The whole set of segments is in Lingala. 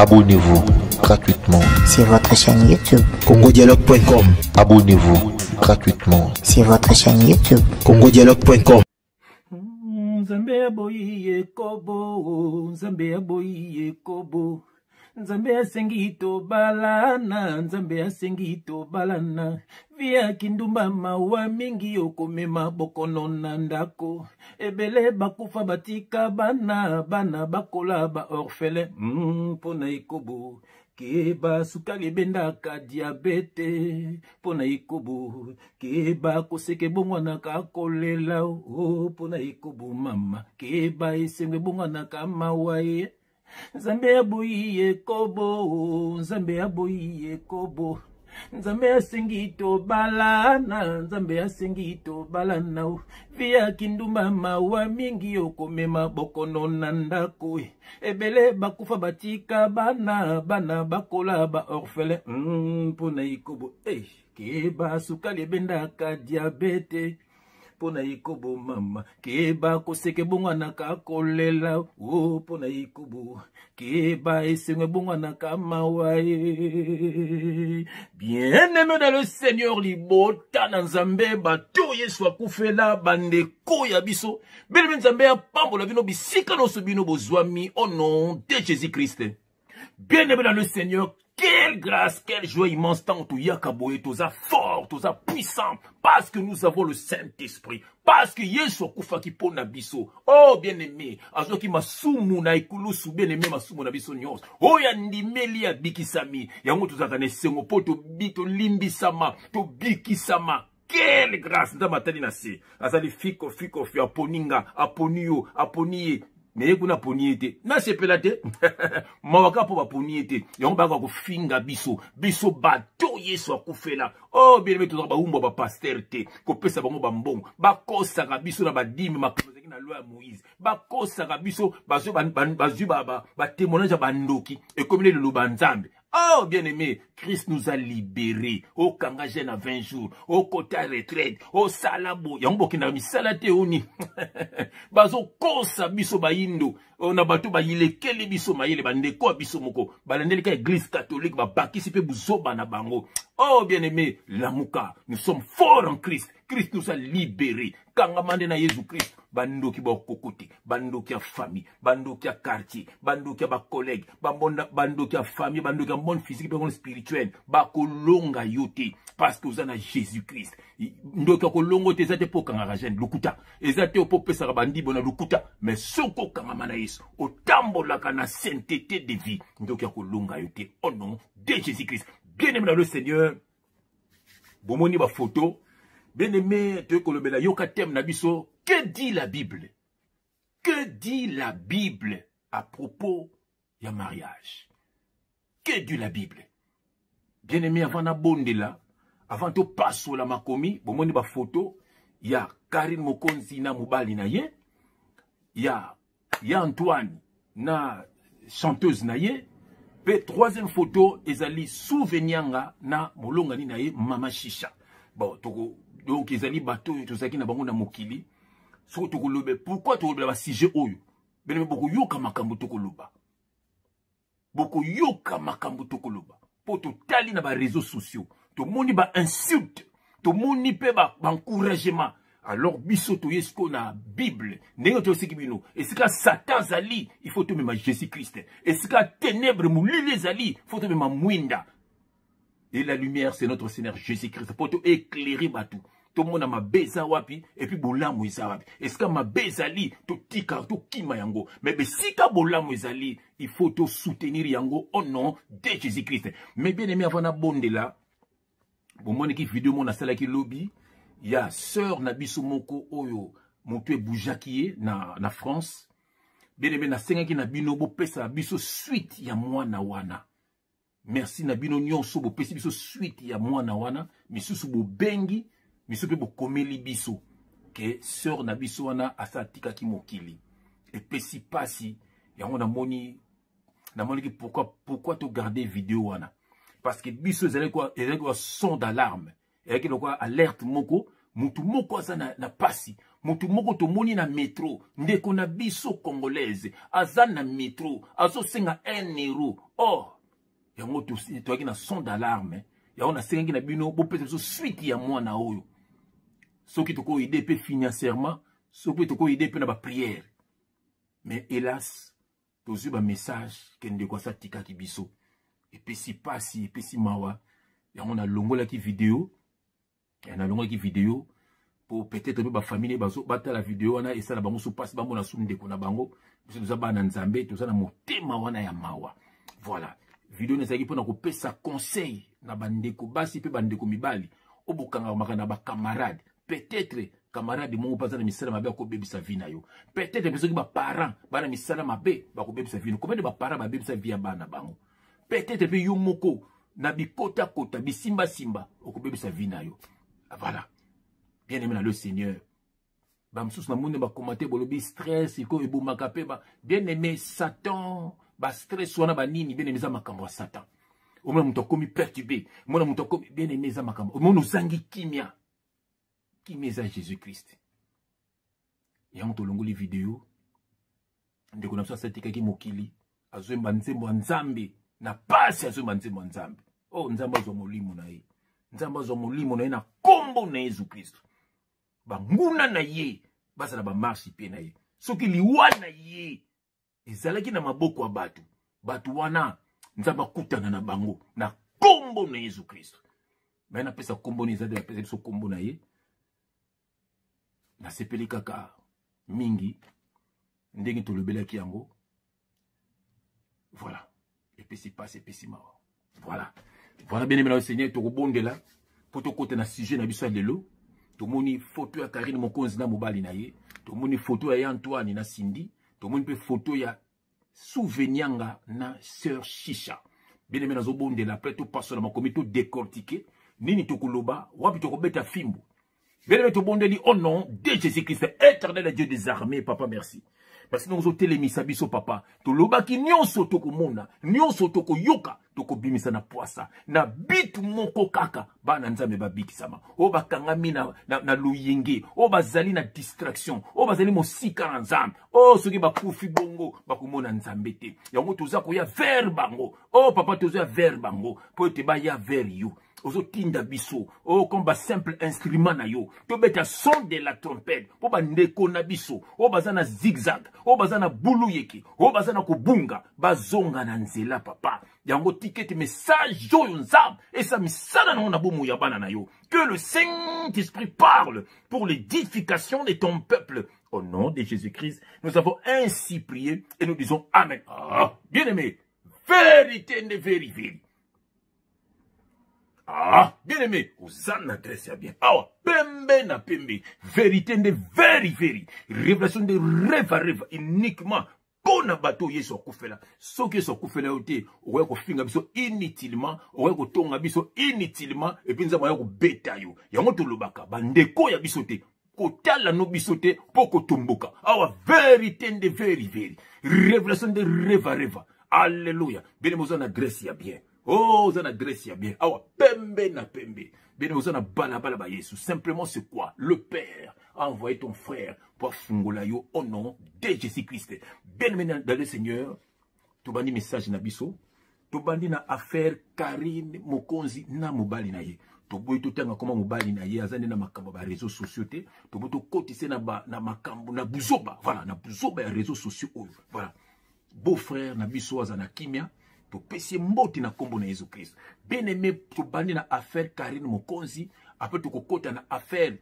Abonnez-vous gratuitement sur votre chaîne YouTube. congodialogue.com. Abonnez-vous gratuitement sur votre chaîne YouTube. congodialogue.com. Nzambe aboyi ekobo, Nzambe aboyi ekobo, Nzambe asengi tobalana, Nzambe asengi tobalana. Via kindumba mawa mingi okomema bokono na ndako. Ebele bakufa batika bana, bana bakola ba orphelin. Mpo na ekobo, keba sukali ebendaka diabete. Mpo na ekobo, keba koseka ebongwanaka kolela. Oh, mpo na ekobo mama, keba esengo ebongwanaka mawa ye. Nzambe aboyi ekobo, Nzambe aboyi ekobo, Nzambe asengi tobalana, Nzambe asengi tobalana. Via kindumba mawa mingi okomema bokono na ndako. Ebele bakufa batika bana, bana bakola ba orphelin. Mpo na ekobo, hey, keba sukali ebendaka diabete. Mpo na ekobo mama, keba koseka ebongwanaka kolela. Oh, mpo na ekobo, keba esengo ebongwanaka mawa ye. Bien-aimé dans le Seigneur, libota na Nzambe, bato Yesu akufela, bandeko ya biso. Bien-aimé Nzambe apambola bino bisika nyonso bino bozwami au nom de Jésus-Christ. Bien-aimé dans le Seigneur, quelle grâce, quelle joie immense tant toyaka boye, toza fort, toza puissant, parce que nous avons le Saint-Esprit, parce que Yesu akufaki mpo na biso. Oh bien-aimé, azwaki masumu na ekulusu, bien-aimé, masumu na biso nyonso. Oyo andimeli abikisami, yango tozalaka na esengo mpo tolimbisama, tobikisama. Quelle grâce! Nzambe atali na se, azali fiko fiko fi, aponi nga, aponi yo, aponi ye. Me ye kuna aponi ye te, nasepela te. Mawa kaka mpo baponi ye te, yango bayaka kofinga biso, biso bato Yesu akufela. Oh bien-aimé, tozalaka bawumbu ya bapaster te, kopesa bango bambongo, bakosaka biso na badimi, makambo ezalaki na loi ya Moïse, bakosaka biso, bazwi batémoignage ya bandoki, ekomi nde liloba ya Nzambe. Oh bien-aimé, Christ nous a libérés. Oh kanga jeune à 20 jours, oh kota retraite, oh salabo, yango bokendaka misala te oni. Bazokosa biso bayindo, oh, na bato bayilekeli biso mayele, bandeko ya biso moko, balandeli ka église catholique, babakisi pe buzoba na bango. Oh bien-aimé, lamuka, nous sommes forts en Christ. Christ nous a libérés. Kangama nde na Jésus Christ, bandoki bakokote, bandoki ya famille, bandoki ya quartier, bandoki ya ba collègue, bandoki ya famille, bandoki ya monde physique pe monde spirituel, bakolonga yo te parce que oza na Jésus Christ. Ndoki ya kolongo te eza te po okangaka jeune lokuta, eza te po opesaka bandibo na lokuta, mais soki okangama na Yesu, otambolaka na sainteté de vie, ndoki ya kolonga yo te au nom de Jésus Christ. Bien-aimé dans le Seigneur, bomoni ba photo, bien-aimé, toye kolobela yoka thème na biso, que dit la Bible? Que dit la Bible à propos ya mariage? Que dit la Bible? Bien-aimé, avant na bondela, avant to pasola makomi, bomoni ba photo ya Karine Mokonzi na mobali na ye, ya Antoine na chanteuse na ye, pe troisième photo ezali Souvenianga na molongani na ye Mama Shisha. Bon, toko, donc ezali bato oyo tozalaki na bango na mokili. Soki tokoloba, pourquoi tokoloba ba sujet oyo? Bien-aimé, bokoyoka makambo tokoloba. Bokoyoka makambo tokoloba. Po totali na ba réseaux sociaux, tomoni ba insulte, tomoni pe ba encouragement. Alors biso toye siko na Bible, ndenge toyesiki bino, esika Satan azali, il faut tomema Jésus-Christ. Esika ténèbres molili ezali, il faut tomema mwinda. Et la lumière, c'est notre Seigneur Jésus-Christ. Pour te éclairer bato. Tout le monde a beza wapi et puis bolamu eza wapi. Esika mabe ezali, totika, tokima yango. Mais besika bolamu ezali, il faut te soutenir yango au nom de Jésus-Christ. Mais bien aimé, avant na bondela, bomonaki vidéo mona salaki lobby, ya sœur na biso moko oyo moto ebougeaki ye na France. Bien aimé, nasengaki na bino bopesa biso suite ya mwana wana. Merci na bino nyonso bopesi biso suite ya mwana wana, misusu bobengi, misusu pe bokomeli biso ke sœur na biso wana asa atikaki mokili. Epesi pasi yango namoni, namonaki pourquoi to garder vidéo wana, parce que biso ezalaki kwa, ezalaki kwa son d'alarme, ezalaki lokola alerte moko. Mutu moko aza na pasi, mutu moko tomoni na metro, ndeko na biso congolaise aza na metro azosenga 1 euro. Oh, yango toyaki na son d'alarme, yango nasengaki na bino bopesa biso suite ya mwana oyo, soki tokoyede mpe financièrement, soki tokoyede mpe na baprière. Mais hélas, tozwi bamessage ke ndeko asi atikaki biso. Epesi pasi, epesi mawa. Yango nalongolaki video, nalongolaki video po peut-être mpe bafamille bazo batala video wana, esala bango so pasi, bamona su ndeko na bango. Biso toza bana Nzambe, toza na motema wana ya mawa. Voilà, video ezalaki mpona kopesa conseil na bandeko basi mpe bandeko mibali oyo bokangamaka na bacamarade. Peut-être camarade moko mpe aza na misala mabe, akobebisa vie na yo. Peut-être mpe soki baparent bana misala mabe, bakobebisa vie. Combien de baparent babebisa vie ya bana bango? Peut-être mpe yo moko na bikotakota, bisimbasimba, okobebisa vie na yo. Voilà, bien aimé na le Seigneur, bamosusu namoni bakomate, bolobi stress eko ebomaka mpe ba bien aimé Satan, bastress wana banini. Bien aimé, eza makambo ya Satan. Omona moto akomi perturbé, omona moto akomi, bien aimé, eza makambo. Omona ozangi kimia. Kimia eza Jésus Christ. Yango tolongoli video. Ndeko na biso asatikaki mokili, azoyemba nzembo ya Nzambe na pasi, azoyemba nzembo ya Nzambe. Oh, Nzambe azwa molimo na ye, Nzambe azwa molimo na ye na nkombo na Yesu Kristo. Banguna na ye bazala bamarche mpe na ye. Soki liwa na ye ezalaki na maboko ya bato, bato wana Nzambe akutana na bango na nkombo na Yesu Kristo. Me napesa nkombo na eza te, napesa biso nkombo na ye. Nasepeli kaka mingi ndenge tolobelaki yango. Voilà, epesi pasi, epesi mawa. Voilà, bien aimé na Seigneur, tokobondela mpo tokota na sujet na biso ya lelo. Tomoni photo ya Karine Mokonzi na mobali na ye, tomoni photo ya Antoine na Cindy, tomoni mpe photo ya Souvenianga na sœur Shisha. Bien aimé, nazobondela mpe topasola makomi, todécortiquer nini tokoloba, wapi tokobeta fimbu. Bien aimé, tobondeli au nom de Jésus Christ, éternel Dieu des armées. Papa, merci. Parce que nous otelemisa biso, papa. Tolobaki nyonso tokomona, nyonso tokoyoka, tokobimisa na poisa. Na bitu moko kaka, bana Nzambe babikisama. Oyo bakangami na loyenge, oyo bazali na distraction, oyo bazali mosika na Nzambe. Oyo soki bakufi bongo, bakomona Nzambe te. Yango toza koya vers bango. Oh papa, toza vers bango, po ete baya vers yo. Ozotinda biso oyo comme basimple instrument na yo, tobeta son de la trompette mpo bandeko na biso oyo baza na zigzag, oyo baza na buluyeke, oyo baza na kobunga, bazonga na nzela. Papa, yango tika ete message oyo, Nzambe, esa misala nango na bomoi ya bana na yo. Que le Saint-Esprit parle pour l'édification de ton peuple. Au nom de Jésus-Christ, nous avons ainsi prié et nous disons amen. Ah, bien aimé, vérité nde veri veri. Ah, bien aimé, oza na adresse ya bien. Awa, pembe na pembe. Vérité nde veri veri. Révélation nde reva reva. Uniquement mpona bato Yesu akufela. Soki Yesu akufela yo te, okoya kofinga biso inutilement, okoya kotonga biso inutilement, et puis Nzambe aya kobeta yo. Yango tolobaka bandeko ya biso te, kotala no biso te mpo kotomboka. Awa vérité nde veri veri, révélation nde reva reva. Alléluia. Bien aimé, oza na adresse ya bien. Oh, oza na adresse ya bien. Awa pembe na pembe. Bien aimé, oza na balabala ba Yesu. Simplement, c'est quoi? Le Père a envoyé ton frère pour fungola yo au nom de Jésus-Christ. Bien aimé dans le Seigneur, tobandi message na biso, tobandi na affaire Karine Mokonzi na mobali na ye. Toboyi totanga koma mobali na ye aza nde na makambo ya baréseaux sociaux te. Toboyi tokotise na makambo na buzoba, voilà, na buzoba ya réseaux sociaux oyo. Voilà, beau frère na biso aza na kimia, topesi ye mbote na nkombo na Yesu Christ. Bien aimé, tobandi na affaire Karine Mokonzi, après tokokota na affaire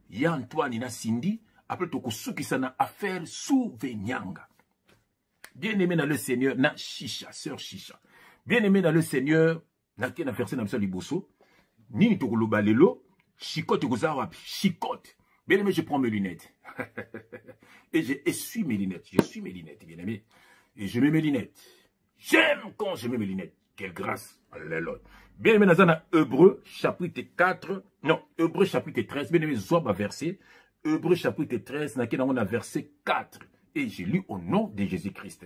ya Antoine na Cindy, après tokosukisa na affaire Souvenianga. Bien aimé dans le Seigneur, na Shisha, sœur Shisha. Bien aimé dans le Seigneur, nake na verset na biso ya liboso. Nini tokoloba lelo? Chicote ekoza wapi? Chicote. Bien aimé, je prends mes lunettes et je essuie mes lunettes. Je suis mes lunettes, bien aimé. Et je mets mes lunettes. J'aime quand je mets mes lunettes. Quelle grâce. Alléluia. Bien aimé, dans Hébreu chapitre 4, non, Hébreu chapitre 13, bien aimé, zwa verset. Hébreu chapitre 13, na verset 4. Et j'ai lu au nom de Jésus-Christ.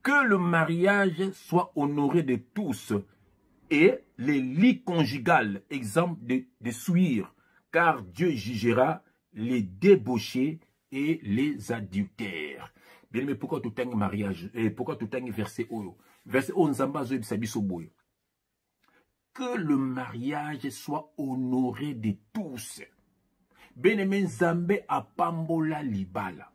Que le mariage soit honoré de tous et les lits conjugales, exemple de souillure. Car Dieu jugera les débauchés et les adultères. Bien aimé, pourquoi totangi mariage et pourquoi totangi verset oyo? Verset oyo, Nzambe azoyebisa biso boye: que le mariage soit honoré de tous. Bien aimé, Nzambe apambola libala,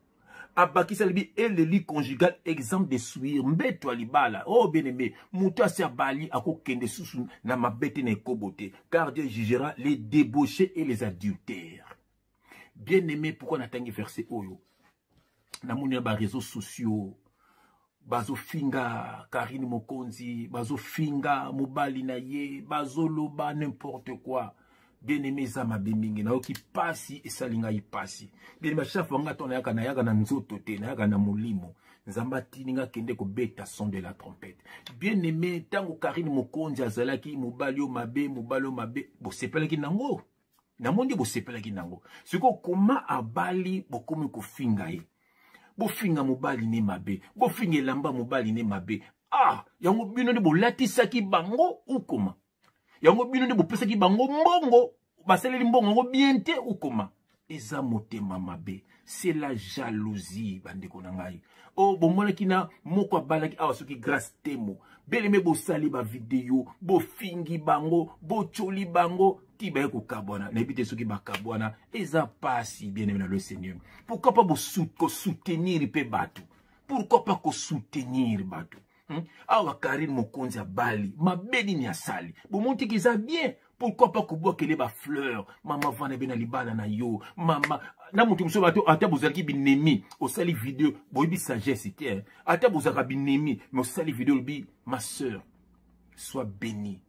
abakisa libi et le lit conjugal exempt de souillure. Mbeto ya libala, oh bien aimé, moto asi abali akokende susu na mabe te, na ekobo te, car Dieu jugera les débauchés et les adultères. Bien aimé, pourquoi natangi verset oyo? Namoni na baréseaux sociaux bazofinga Karine Mokonzi, bazofinga mobali na ye, bazoloba n'importe quoi. Bien aimé, eza mabe mingi. Nayoki pasi, esali ngai pasi. Bien aimé, chaque fois nga to nayaka, nayaka na nzoto te, nayaka na molimo. Nzambe atindi nga kende kobeta son de la trompette. Bien aimé, ntango Karine Mokonzi azalaki mobali oyo mabe, mobali oyo mabe, bosepelaki nango. Namoni bosepelaki nango. Sikoyo koma abali, bokomi kofinga ye, bofinga mobali ne mabe, bofinga elamba mobali ne mabe. Ah, yango bino nde bolatisaki bango ukoma? Yango bino nde bopesaki bango mbongo? Basaleli mbongo yango bien te ukoma? Eza motema mabe, c'est la jalousie. Bandeko na ngai, o oh, bomonaki na moko abalaki awa, soki Grâce Temo. Beleme, bosali bavideo, bofingi bango, botyoli bango ti baye kokabwana. Nayebi te soki bakabwana. Eza pasi, bien aimé na le Seigneur. Pourquoi pas kosoutenir mpe bato? Pourquoi pas kosoutenir bato? Awa Karine Mokonzi abali, mabe nini asali? Bomoni tiki eza bien. Pourquoi pas kobwakele bafleur? Mama, vanda be na libala na yo. Mama na moto mosusu, bato ata bozalaki binemi, osali video, boyebi sagesse te. Ata bozalaka binemi, mais osali video, olobi: "Ma sœur, sois bénie,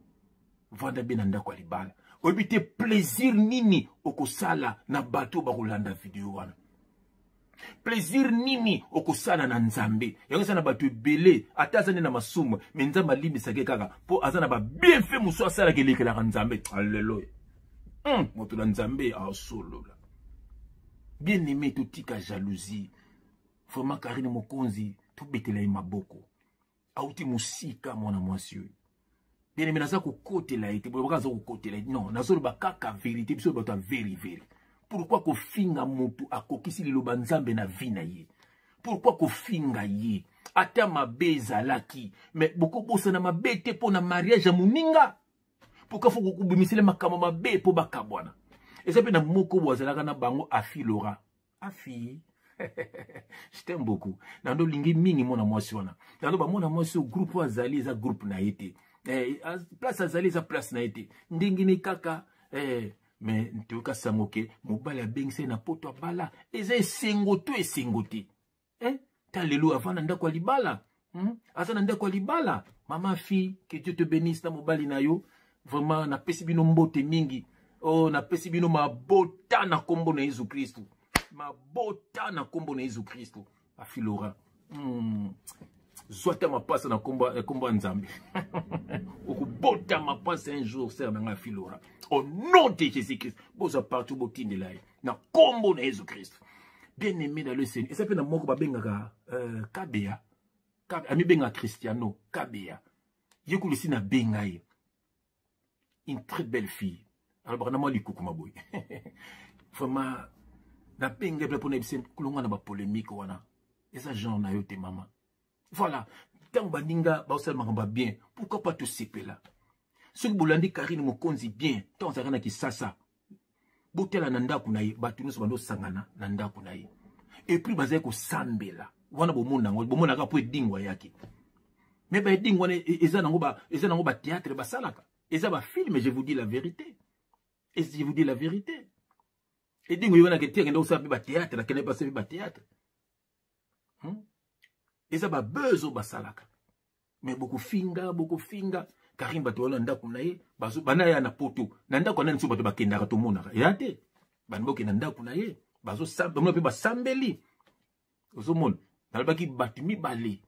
vanda be na ndako ya libala." Oyebi te plaisir nini okosala na bato bakolanda video wana, plaisir nini okosala na Nzambe. Yango eza na bato ebele, ata aza nde na masumu, me Nzambe alimbisaki kaka mpo aza na babienfait mosusu asalaka, elekelaka Nzambe. Alleluya! Moto na Nzambe asolola. Bien aimé, totika jalousie. Vraiment, Karine Mokonzi, tobetela ye maboko. Auti mosika, mwana mwasi oyo. Bien aimé, naza kokotela ye te. Bolobaka aza kokotela ye. Non, nazoloba kaka vérité. Biso bato ya veri veri. Pourquoi kofinga motu akokisi liloba Nzambe na vie na ye? Pourquoi kofinga ye? Ata mabe ezalaki, mais bokobosana mabe te mpo na mariage ya moninga. Pourquoi faut kobimisela makambo mabe mpo bakabwana? Eza mpe na moko bo azalaka na bango, Afi Lora. Afi, je t'aime beaucoup. Nando olingi mingi mwana mwasi wana. Nando bamwana mwasi oyo, groupe oyo azali eza groupe na ye te. Place azali eza place na ye te. Ndenge ni kaka mais toyoka sango ke mobali abengisa ye na poto, abala. Eza esengo to esengo te? Ta lelo avant na ndako ya libala? Aza na ndako ya libala. Mama fi, que Dieu te bénisse na mobali na yo. Vraiment, napesi bino mbote mingi. Oh, napesi bino mabota na nkombo na Yesu Kristu, mabota na nkombo na Yesu Kristu. Afilora. Zwa ta mapasa na nkombo ya Nzambe, okobota mapasa un jour, sœur na ngai Afilora, au nom de Jésus Christ. Bozwa partout, botindela ye na nkombo na Yesu Christ. Bien aimé dans le Seigneur, eza mpe na moko babengaka Kabeya, amibengaka Cristiano Kabeya. Ye kulisi nabenga ye, une très belle fille, alobaka na mwa likukuma boye. Vraiment, nabenga mpe mpona yebisa kolonga na bapolémique wana, eza genre na yo te, mama. Voilà, ntango baninga baosala makambo ya bien, pourquoi pas tosepela? Soki bolandi Karine Mokonzi bien, ntango azalaka na Kisasa, botala na ndako na ye, bato nyonso bandosangana na ndako na ye, et puis bazali kosambela wana. Bomona yango, bomonaka mpo edingo ayaki. Me baedingo wana eza nango bathéâtre basalaka, eza bafilm. Je vous dis la vérité, et je vous dis la vérité, edingo ye wana ke te akende kosala mpe bathéâtre, akende basala mpe bathéâtre. Eza babuzz oyo basalaka. Me bokofinga, bokofinga Karine. Bato wana ndako na ye, bana ya na poto na ndako ya nani so bato bakendaka, tomonaka eya te. Bana bokenda ndako na ye, bazosambela mpe basambeli. Ozomona, nalobaki bato mibale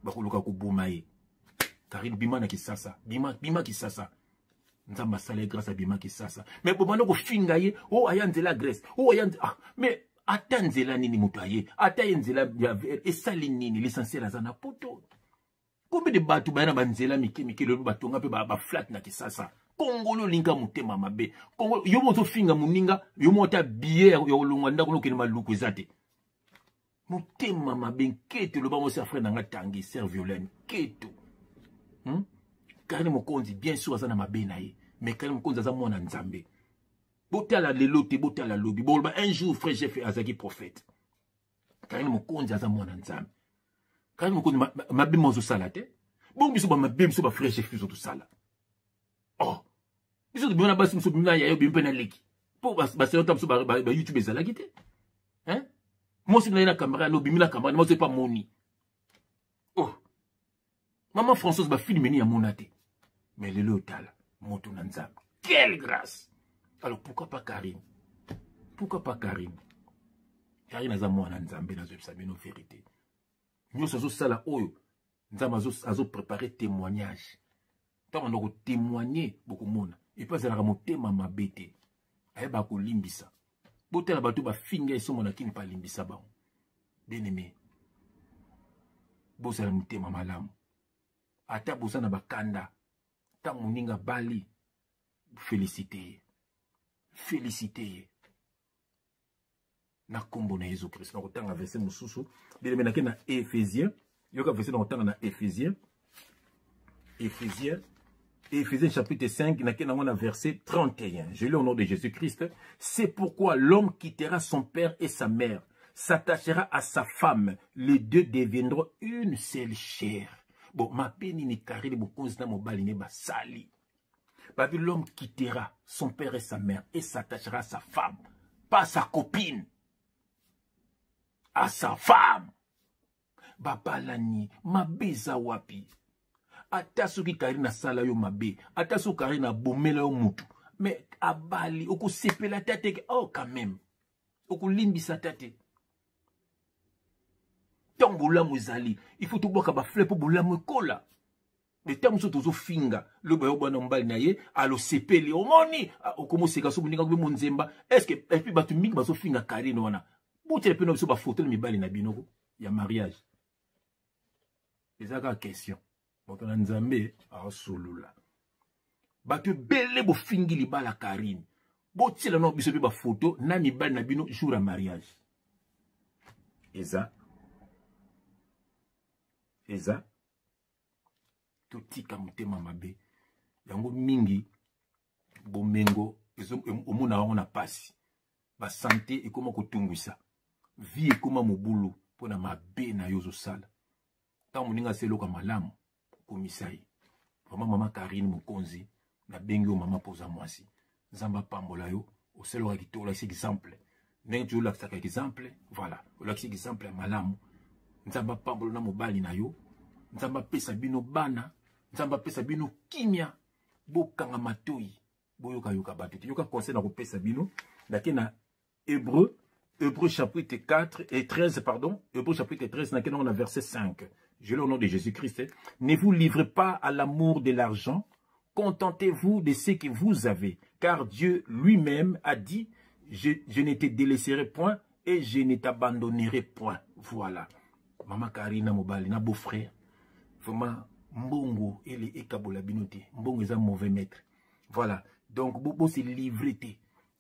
bakoluka koboma ye. Karine, bima na Kisasa, bima, bima Kisasa. Nzambe asala ye grâce, abima Kisasa. Me bobanda kofinga ye: o oh, aya nzela Grèce, o oh, aya. Ah, mais ata nzela nini moto aye, ata ye nzela esali nini? L'essentiel aza na poto. Combien de bato baya na banzela mike mike, lelo batonga mpe baflat na Kisasa? Kongolo olinga motema mabe. Kongo yo moto finga moninga, yo moto billet ya kolongwa ndako nokende maluku eza te. Motema mabe nketo loba mwasi ya frère na nga Tangi sœur Violaine nketo. Karine Mokonzi bien sûr aza na mabe na ye, mais Karine Mokonzi aza mwana Nzambe. Botala lelo te, botala lobi. Boloba un jour frère Jeff azaki prophète. Karine Mokonzi aza mwana Nzambe. Karine Mokonzi mabe mo azosala te. Bongo biso ba mabe biso ba frère Jeff biso tosala. Oh. Biso tobima na basi biso bima na yayo bima mpe na leki. Po baselo ta biso ba YouTube ezalaki te. Hein? Mwasi na ye na camarade no bimi na camarade mwasi pa moni. Oh. Maman Françoise ba filme ni amona te. Mais lelo otala moto na Nzambe. Quelle grâce. Alors pourquoi pas Karine? Pourquoi pas Karine? Karine aza mwana Nzambe nazoyebisa bino vérité. Nyonso azosala oyo Nzambe azo préparer témoignage. Ntango banda kotémoigner bokomona. Et puis azalaka motema mabe te. Ayeba kolimbisa. Botala bato bafinga esomo na kini palimbisa bango. Bien-aimé, bozala motema malamu. Ata boza na bakanda, ntango moninga bali, félicité ye. Félicité ye. Na kombo na Yesu Christ. Nakotanga verset mosusu. Bien-aimé, nake na Éphésiens. Yoka verset nakotanga na Éphésiens. Éphésiens. Éphésiens chapitre 5, nake nango na verset 31. Je lis au nom de Jésus-Christ. C'est pourquoi l'homme quittera son père et sa mère, s'attachera à sa femme, les deux deviendront une seule chair. Bon, ma peine ni Karine Mokonzi na mobali ne basali. Babi, l'homme quittera son père et sa mère et s'attachera à sa femme, pas à sa copine, à sa femme. Babalani, mabeza wapi. Ata soki Karine asala yo mabe, ata soki Karine abomela yo mutu, mais abali okosepela tate, oh quand même, okolimbisa tate. Tant bolamu ezali, il faut tobwaka ba fleur po bolamu ekola. Mais tant mosusu tozofinga loba yo bwana mobali na ye alosepeli omoni okomoseka so moninga kobe monzemba. Est-ce que et puis bato mingi bazofinga Karine wana, botiela mpe na biso bafoto na mibali na bino ya mariage. Eza kaka question moto na Nzambe asolola. Bato ebele bofingi libala Karine, botiela na biso mpe bafoto na mibali na bino jour ya mariage. Eza totika motema mabe yango mingi bomengo omona yango na pasi, ba santé ekoma kotungwisa, vie ekoma mobulu mpona mabe na yo ozosala. Ntango moninga asala eloko ya malamu okomisa ye. Vraiment mama Karine Mokonzi, nabengi yo mama mpo oza mwasi. Nzambe apambola yo, osalaka kitoko, olakisi exemple ndenge ti olakisaka exemple, voilà, olakisi exemple ya malamu. Nzambe apambola na mobali na yo, Nzambe apesa bino bana, Nzambe apesa bino kimia. Bokanga matoi, boyokayoka bato te. Yoka conseil na kopesa bino, nake na Hébreu, Hébreu chapitre 4 et 13, pardon, Hébreu chapitre 13, nake na verset 5. Je lis au nom de Jésus-Christ. Ne vous livrez pas à l'amour de l'argent, contentez-vous de ce que vous avez, car Dieu lui-même a dit, je ne te délaisserai point et je ne t'abandonnerai point. Voilà. Maman Karina mobali, na beau-frère. Vraiment, mbongo, ele ekabola bino te. Mbongo eza mauvais maître. Voilà. Donc, bo se livrer te.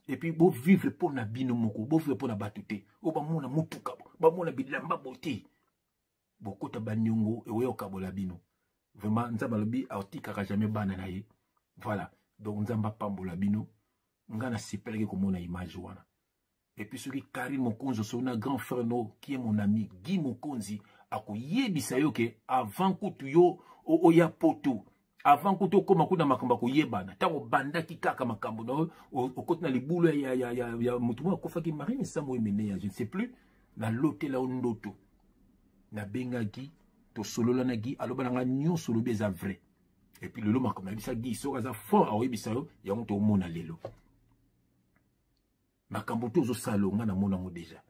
Et puis, bo vivre pour na bino moko, bo vivre pour na batu te. O ba mona mutuka, ba mona bilamba bote. Bokota ba nyongo, e oyo kabola bino. Vraiment, Nzambe alobi, aotikaka jamais bana na ye. Voilà. Donc, Nzambe apambola bino. Nga na sepelaki komona image wana. Et puis, soki Karine Mokonzi, so na grand frère no, qui est mon ami, Guy Mokonzi, akoyebisa yo ke avant kutu yo oya poto, avant kutu okoma kuna makambo akoyebana, ntango obandaki kaka makambo na yo, okoti na libulu ya motu moko akufaki, Marie Misamu Emeneya, je ne sais plus, nalotela yo ndoto. Nabengaki, tosolola na Guy, aloba na nga nyonso olobi eza vrai. Et puis lelo makambo nayebisa Guy, soki aza fort akoyebisa yo, yango tokomona lelo. Makambo to ozosala nga namona yango déjà.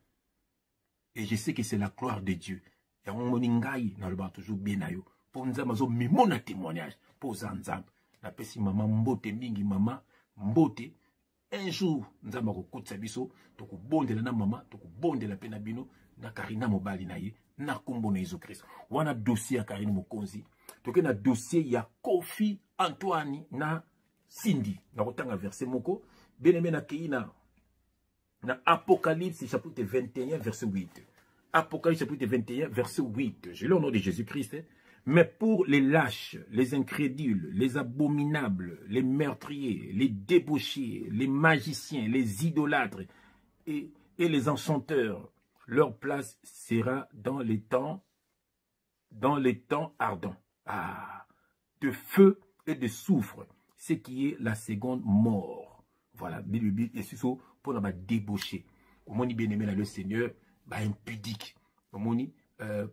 Et je sais que c'est la gloire de Dieu. Yango moni ngai nalobaka toujours bien na yo. Po Nzambe azomimona témoignage. Po oza Nzambe. Napesi mama mbote mingi, mama mbote. Un jour Nzambe akokotisa biso, tokobondela na mama, tokobondela pe na bino, na Karina mobali na ye, na kombo na Yesu Christ. Wana dossier ya Karine Mokonzi. Toke na dossier ya Koffi Antoine na Cindy nakotanga verset moko. Bien aimé, nakei na Apocalypse chapitre 21 verset 8. Apocalypse chapitre 21 verset 8. Je lis au nom de Jésus-Christ. Mais pour les lâches, les incrédules, les abominables, les meurtriers, les débauchés, les magiciens, les idolâtres et les enchanteurs, leur place sera dans les temps ardents, ah, de feu et de soufre, ce qui est la seconde mort. Voilà, Bible et surtout pour la débaucher. Omoni bien aimé le Seigneur, ba impudique. Omoni,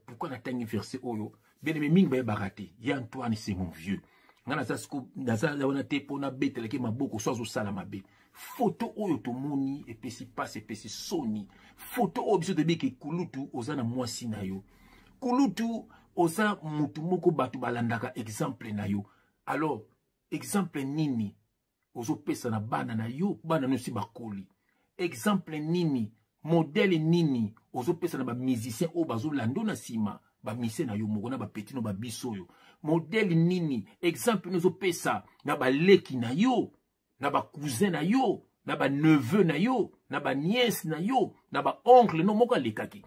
pourquoi on a verset oyo? Bien aimé mingi ba raté. Ya Antoine c'est mon vieux. Nga naza siko naza wana te pona betelaki maboko so azosala mabe. Photo oyo tomoni epesi passe epesi soni. Photo oyo biso toyebi ke kulutu oza na mwasi na yo. Kulutu oza mutu moko bato balandaka exemple na yo. Alors exemple nini ozopesa na bana na yo, bana no si bakoli. Exemple nini, modèle nini ozopesa na ba musicien oyo bazolanda na nsima, ba musicien na yo moko na ba petit no ba biso oyo. Modèle nini, exemple nini ozopesa na baleki na yo, na ba cousin na yo, na ba neveu na yo, na ba nièce na yo, na ba oncle no moko alekaki.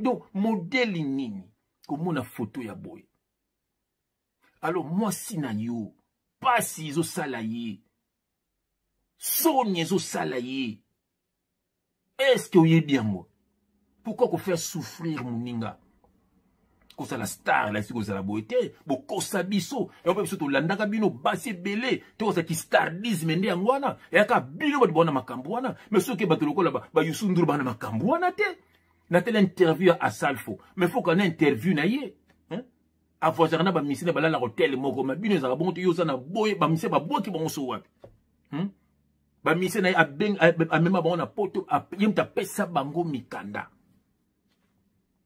Donc modèle nini komona photo ya boye. Alors mwasi na yo, pasi ezosala ye, soni ezosala ye. Est-ce que oyebi yango? Pourquoi ko faire souffrir moninga? Kozala star la si kozala boye te, bokosa biso. Yango mpe biso tolandaka bino basi ebele, tokozala ki stardisme nde yango wana. Eyaka bino bato baona makambo wana, mais soki bato lokola ba Youssou N'Dour bana makambo wana te. Na tele interview ya Asalfo, mais faut qu'on interview na ye. Hein? Avoisaka na ba misine balala hotel moko, mais bino ezalaka bongo te, yo oza na boye, ba misine baboki bango so wapi? Ba misine na ye amema bango na poto, ye moto apesa bango mikanda.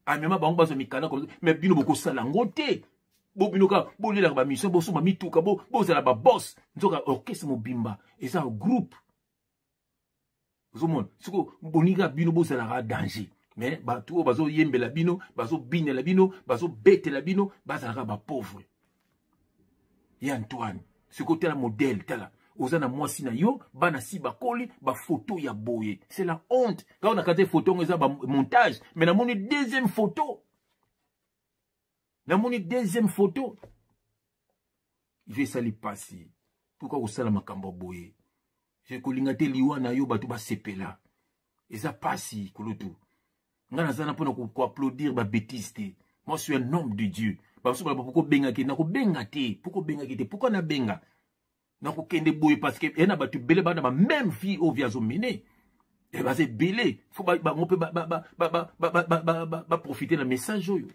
Amema bango bazwa mikanda comme ça, mais bino bokosala yango te. Bo bino kaka bolelaka ba mission, bosomba mituka, bozala ba boss. Nzoka orchestre mobimba eza groupe. Ozomona siko boninga bino bozalaka danger, mais bato oyo bazoyembela bino, bazobinela bino, bazobetela bino, bazalaka ba pauvre. Ye Antoine, siko tala modèle, tala oza na mwasi na yo, bana si bakoli, ba photo ya boye. C'est la honte. Quand on a kate photo ngo eza ba montage, mais namoni deuxième photo. Namoni deuxième photo. Il veut sali pasi. Pourquoi kosala makambo boye? Je kolinga te liwa na yo bato basepela. Eza pasi kulutu. Nga naza na pona ko applaudir ba bêtises te. Moi je suis un homme de Dieu. Ba so ba poko benga ke na ko benga te. Poko benga ke te. Pourquoi na benga? Na ko kende boye parce que ena bato belé ba na ba même vie au via zo mener. Et ba c'est belé. Faut ba ba ngope ba ba ba ba ba ba ba ba ba ba profiter na message oyo.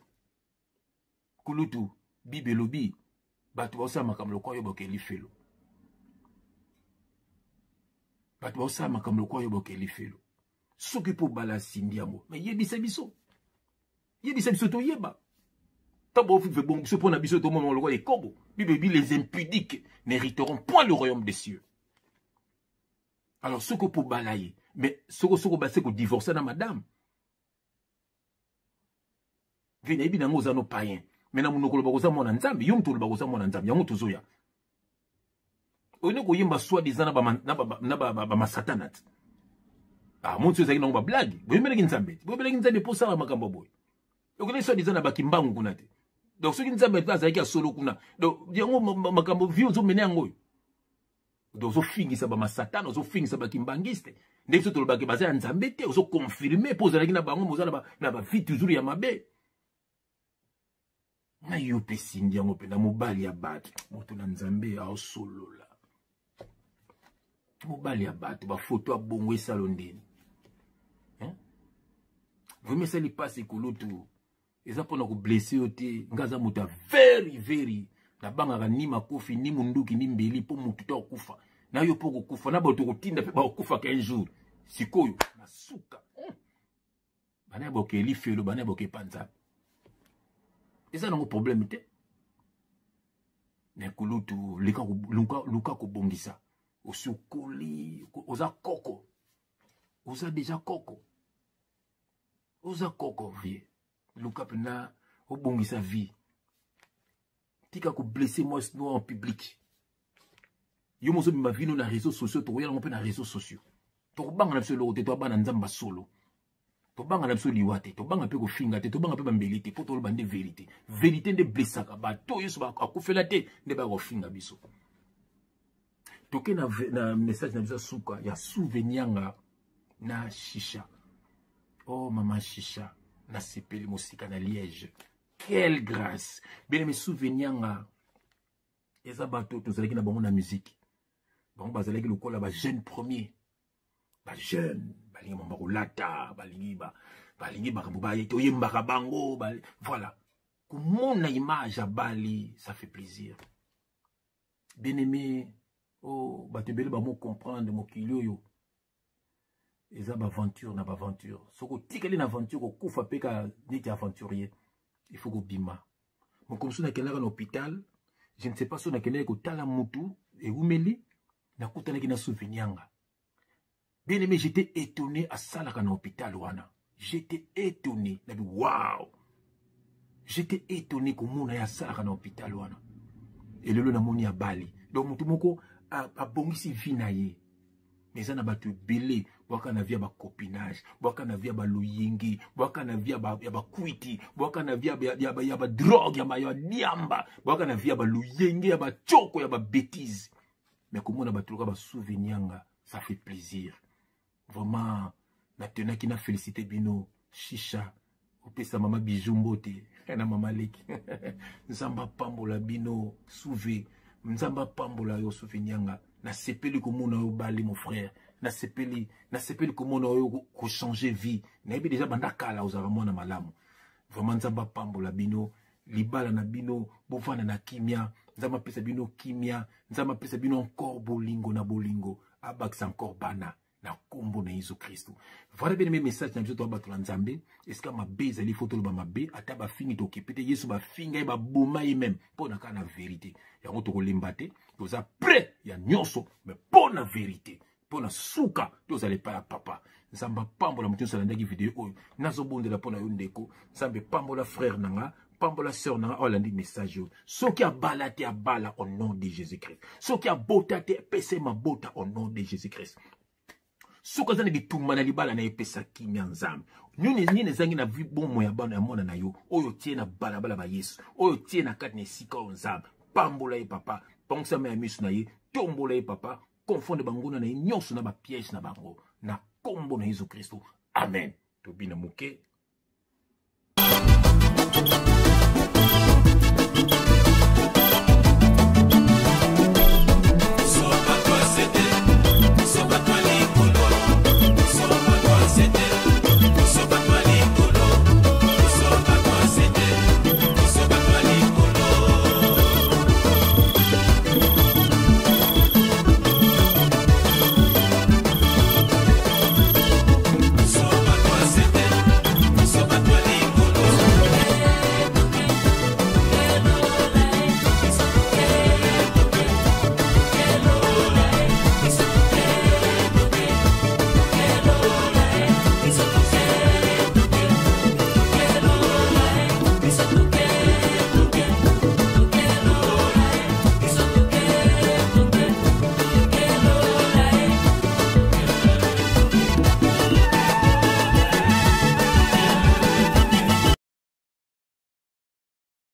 Kulutu Bible lobi bato basala makambo lokola yo bokeli felo. Bato basala makambo lokola yo bokeli felo. Soki po bala Cindy yango, mais yebisa biso. Yebisa biso toyeba. Tango bo vivre bon biso pona biso to mona lokola ekobo. Bible dit les impudiques n'hériteront point le royaume des cieux. Alors soki po bala ye, mais soko soko ba se ko divorcer na madame. Vena yebi nango oza no païen. Mais na monoko loba koza mwana Nzambe, yo moto loba koza mwana Nzambe, yango tozoya. Oyini koyemba soi-disant na ba masatana te. Ah, monti ozalaki nango ba blague. Boyembelaki Nzambe te. Boyembelaki Nzambe mpo osala makambo boye. Okende soi-disant na bakimbangu kuna te. Donc soki Nzambe mpe azalaki ya solo kuna. Donc yango makambo vie ozomene yango oyo. Donc ozofingisa ba masatana, ozofingisa ba kimbangiste. Ndenge soki tolobaki baza ya Nzambe te, ozoconfirme mpo ozalaki na bango, oza na ba vie toujours ya mabe. Na yo mpe Cindy yango mpe na mobali ya bato, moto na Nzambe aosolola. Mobali ya bato, ba photo ya bongo esalo ndeni. Hein? Vraiment esali pasi kulutu. Eza mpona koblesse yo te. Nga aza moto ya very very. Nabangaka ni makofi, ni munduki, ni mbeli mpo motu to akufa. Na yo mpo kokufa, na bato kotinda mpe bakokufaka un jour. Sikoyo, na suka. Bana boke lifelo, bana boke panza. Eza nango problème te. Mais kulutu, luka kobongisa. Osukoli, oza koko. Oza déjà koko. Oza koko vie. Luka pena obongisa vie. Tika ko blesser moi en public. Yo mozo bima vino na réseaux sociaux, tokoya yango mpe na réseaux sociaux. Tokobanga na biso eloko te, toabana Nzambe solo. Tobanga na biso liwa te, tobanga mpe kofinga te, tobanga mpe bambeli te, mpo toloba nde vérité. Vérité nde blessaka bato oyo nyonso akufela te nde bakofinga biso. Toke na message na biso ya suka ya souvenianga na Shisha. Oh mama Shisha, nasepeli mosika na Liège. Quelle grâce! Bien aimé, souvenianga eza bato tozalaki na bango na musique. Bango bazalaki lokola ba jeune premier. Ba jeune balingi bango kolata, balingi ba balingi makambo ba toyembaka bango, ba, voilà. Komona image ya Bali, ça fait plaisir. Bien aimé, oh bato ebele bamo comprendre mokili oyo eza ba aventure na ba aventure. Soko tikali na aventure kokufa pe ka neti aventurier, il faut kobima. Mokomi so nakendaka na hôpital, je ne sais pas so nakendaki kotala mutu ewumeli, nakutanaki na souvenianga. Bien aimé, j'étais étonné à salaka na hôpital wana. J'étais étonné, nabi wow. J'étais étonné komona ya salaka na hôpital wana. Elelo namoni ya Bali. Donc mutu moko abongisi vie na ye. Mais eza na bato ebele bwaka na vie ya bacopinage, bwaka na vie ya baloyenge, bwaka na vie ya bakwiti, bwaka na vie ya badrogue, ya badiamba, bwaka na vie ya baloyenge, ya bachoko, ya babétise. Mais komona bato loka basouvenir, ça fait plaisir. Vraiment, natenaki na félicité bino, Shisha, opesa mama bijou mbote na mama leki. Nzambe apambola bino, souve. Nzambe apambola yo, souvenianga. Nasepeli komona yo Bali, mon frère. Nasepeli, nasepeli komona yo ko changer vie. Nayebi déjà banda kala ozala mwana malamu. Vraiment Nzambe apambola bino, libala na bino, bovanda na kimia. Nzambe apesa bino kimia, Nzambe apesa bino encore bolingo na bolingo, abakisa encore bana na kombo na Yesu Kristo. Voilà bien mes messages na biso to bato na Nzambe. Esika mabe ezali faut toloba mabe, ata bafingi tokipe te. Yesu bafinga ye baboma ye même mpo na kaka na vérité. Yango tokolemba te, toza prêt ya nyonso, mais mpo na vérité, mpo na suka tozala epai ya papa. Nzambe apambola moto nyonso alandaki video oyo. Nazobondela mpo na yo ndeko. Nzambe pambola frère na nga, pambola sœur na nga oyo alandi message oyo. Soki abala te, abala au nom de Jésus-Christ. Soki abota te, pesa ye mabota au nom de Jésus-Christ. Soki aza na bitumba na libala na ye, pesa kimia Nzambe. Nini nini ezangi na vie bomo ya bana ya mwana na yo oyo tie na balabala ba Yesu, oyo tie na kati na esika oyo Nzambe. Pambola ye papa, pangisa ya miso na ye, tombola ye papa, confonde banguna na ye nyonso na ba piège na bango na kombo na Yesu Kristo. Amen. Tobina moke.